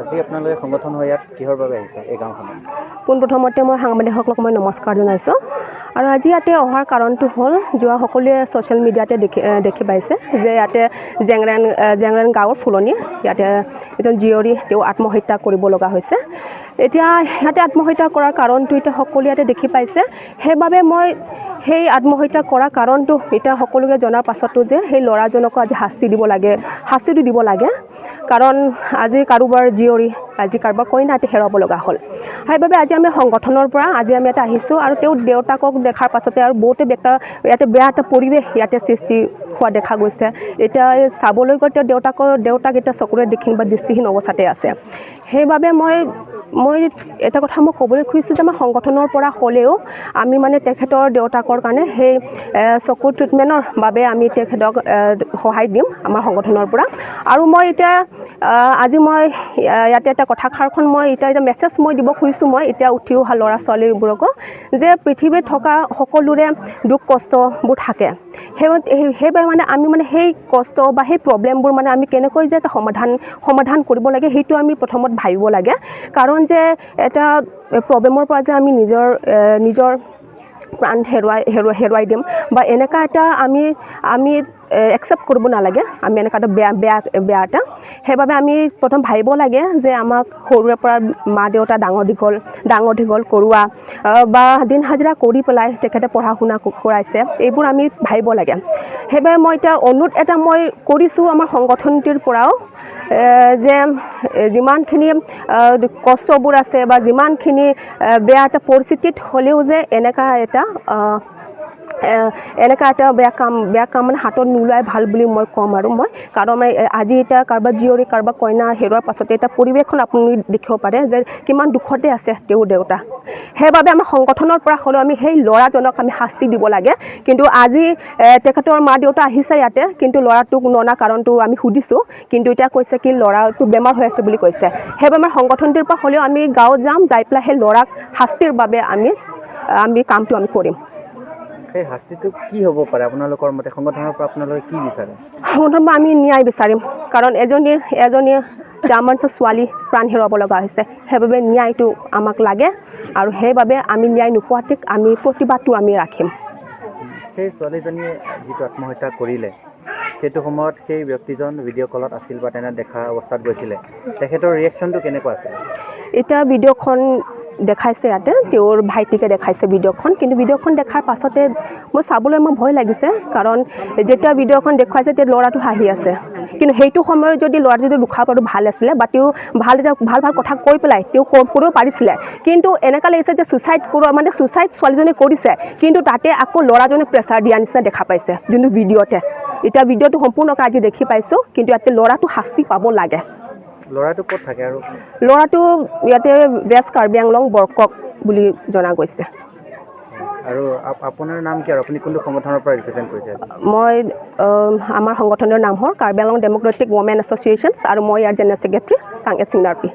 আজি আপোনালোকে সংগঠন হৈ ইয়াত কিহৰ বাবে আহিছে এই গাঁওখনত? পোনপ্ৰথমতে মই সাংবাদিকসকলক মই নমস্কাৰ জনাইছোঁ। আৰু আজি ইয়াতে অহাৰ কাৰণটো হ'ল, যোৱা সকলোৱে ছ'চিয়েল মিডিয়াতে দেখি পাইছে যে ইয়াতে জেংৰেন গাঁৱৰ ফুলনি ইয়াতে এজন জীয়ৰী তেওঁ আত্মহত্যা কৰিব লগা হৈছে। এতিয়া ইয়াতে আত্মহত্যা কৰাৰ কাৰণটো এতিয়া সকলোৱে ইয়াতে দেখি পাইছে। সেইবাবে মই সেই আত্মহত্যা কৰাৰ কাৰণটো এতিয়া সকলোকে জনাৰ পাছতো যে সেই ল'ৰাজনকো আজি শাস্তি দিব লাগে, শাস্তিটো দিব লাগে। কাৰণ আজি কাৰোবাৰ জীয়ৰী, আজি কাৰোবাৰ কইনা ইয়াতে হেৰুৱাব লগা হ'ল। সেইবাবে আজি আমি সংগঠনৰ পৰা আজি আমি ইয়াতে আহিছোঁ। আৰু তেওঁ দেউতাকক দেখাৰ পাছতে আৰু বহুতে ইয়াতে বেয়া এটা পৰিৱেশ ইয়াতে সৃষ্টি হোৱা দেখা গৈছে। এতিয়া চাবলৈ গ'লে তেওঁ দেউতাক এতিয়া চকুৰে দেখিম বা দৃষ্টিহীন অৱস্থাতে আছে। সেইবাবে মই মই এটা কথা মই ক'বলৈ খুজিছোঁ যে আমাৰ সংগঠনৰ পৰা হ'লেও আমি মানে তেখেতৰ দেউতাকৰ কাৰণে সেই চকুৰ ট্ৰিটমেণ্টৰ বাবে আমি তেখেতক সহায় দিম আমাৰ সংগঠনৰ পৰা। আৰু মই এতিয়া আজি মই ইয়াতে এটা কথাষাৰখন মই এতিয়া এটা মেছেজ মই দিব খুজিছোঁ, মই এতিয়া উঠি অহা ল'ৰা ছোৱালীবোৰকো যে পৃথিৱীত থকা সকলোৰে দুখ কষ্টবোৰ থাকে। সেইবাবে মানে আমি মানে সেই কষ্ট বা সেই প্ৰব্লেমবোৰ মানে আমি কেনেকৈ যে এটা সমাধান কৰিব লাগে সেইটো আমি প্ৰথমত ভাবিব লাগে। কাৰণ যে এটা প্ৰব্লেমৰ পৰা যে আমি নিজৰ নিজৰ প্ৰাণ হেৰুৱাই দিম বা এনেকুৱা এটা আমি আমি একচেপ্ট কৰিব নালাগে। আমি এনেকুৱা এটা বেয়া বেয়া বেয়া এটা, সেইবাবে আমি প্ৰথম ভাবিব লাগে যে আমাক সৰুৰে পৰা মা দেউতা ডাঙৰ দীঘল কৰোৱা বা দিন হাজিৰা কৰি পেলাই তেখেতে পঢ়া শুনা কৰাইছে, এইবোৰ আমি ভাবিব লাগে। সেইবাবে মই এতিয়া অনুৰোধ এটা মই কৰিছোঁ আমাৰ সংগঠনটিৰ পৰাও যে যিমানখিনি কষ্টবোৰ আছে বা যিমানখিনি বেয়া এটা পৰিস্থিতিত হ'লেও যে এনেকুৱা এটা বেয়া কাম মানে হাতত নোলোৱাই ভাল বুলি মই ক'ম। আৰু মই কাৰণ মই আজি এতিয়া কাৰোবাৰ জীয়ৰী, কাৰোবাৰ কইনা হেৰুৱাৰ পাছতে এতিয়া পৰিৱেশখন আপুনি দেখিব পাৰে যে কিমান দুখতে আছে তেওঁৰ দেউতা। সেইবাবে আমাৰ সংগঠনৰ পৰা হ'লেও আমি সেই ল'ৰাজনক আমি শাস্তি দিব লাগে। কিন্তু আজি তেখেতৰ মা দেউতা আহিছে ইয়াতে, কিন্তু ল'ৰাটোক ননা কাৰণটো আমি সুধিছোঁ, কিন্তু এতিয়া কৈছে কি ল'ৰাটো বেমাৰ হৈ আছে বুলি কৈছে। সেইবাবে আমাৰ সংগঠনটোৰ পৰা হ'লেও আমি গাঁৱত যাম, যাই পেলাই সেই ল'ৰাক শাস্তিৰ বাবে আমি আমি কামটো আমি কৰিম। সেই শাস্তিটো কি হ'ব পাৰে আপোনালোকৰ মতে? সংগঠনৰ পৰা আপোনালোকে কি বিচাৰে? সংগঠনৰ পৰা আমি ন্যায় বিচাৰিম। কাৰণ এজনী আমাৰ ছোৱালী প্ৰাণ হেৰুৱাব লগা হৈছে। সেইবাবে ন্যায়টো আমাক লাগে আৰু সেইবাবে আমি ন্যায় নোপোৱাতে আমি প্ৰতিবাদটো আমি ৰাখিম। সেই ছোৱালীজনীয়ে যিটো আত্মহত্যা কৰিলে, সেইটো সময়ত সেই ব্যক্তিজন ভিডিঅ' কলত আছিল বা তেনে দেখা অৱস্থাত গৈছিলে, তেখেতৰ ৰিয়েকশ্যনটো কেনেকুৱা আছিল? এতিয়া ভিডিঅ'খন দেখাইছে ইয়াতে, তেওঁৰ ভাইটিকে দেখাইছে ভিডিঅ'খন। কিন্তু ভিডিঅ'খন দেখাৰ পাছতে মই চাবলৈ মোৰ ভয় লাগিছে। কাৰণ যেতিয়া ভিডিঅ'খন দেখুৱাইছে তেতিয়া ল'ৰাটো হাঁহি আছে, কিন্তু সেইটো সময়ত যদি ল'ৰাটো যদি দুখাব পাৰোঁ ভাল আছিলে বা তেওঁ ভাল এটা ভাল ভাল কথা কৈ পেলাই তেওঁ কৰিব পাৰিছিলে। কিন্তু এনেকুৱা লাগিছে যে ছুইচাইড কৰোৱা মানে ছুইচাইড ছোৱালীজনী কৰিছে, কিন্তু তাতে আকৌ ল'ৰাজনে প্ৰেছাৰ দিয়া নিচিনা দেখা পাইছে যোনটো ভিডিঅ'তে। এতিয়া ভিডিঅ'টো সম্পূৰ্ণকৈ আজি দেখি পাইছোঁ, কিন্তু ইয়াতে ল'ৰাটো শাস্তি পাব লাগে। ল'ৰাটো ক'ত থাকে আৰু? ল'ৰাটো ইয়াতে ৱেষ্ট কাৰ্বি আংলং বৰকক বুলি জনা গৈছে। আৰু আপোনাৰ নাম কি আৰু আপুনি কোনটো সংগঠনৰ পৰা ৰিপ্ৰেজেণ্ট কৰিছে? মই আমাৰ সংগঠনৰ নাম হ'ল Karbi Anglong democratic women associations আৰু মই ইয়াৰ জেনেৰেল ছেক্ৰেটাৰী চাংগেট চিংনাৰপি।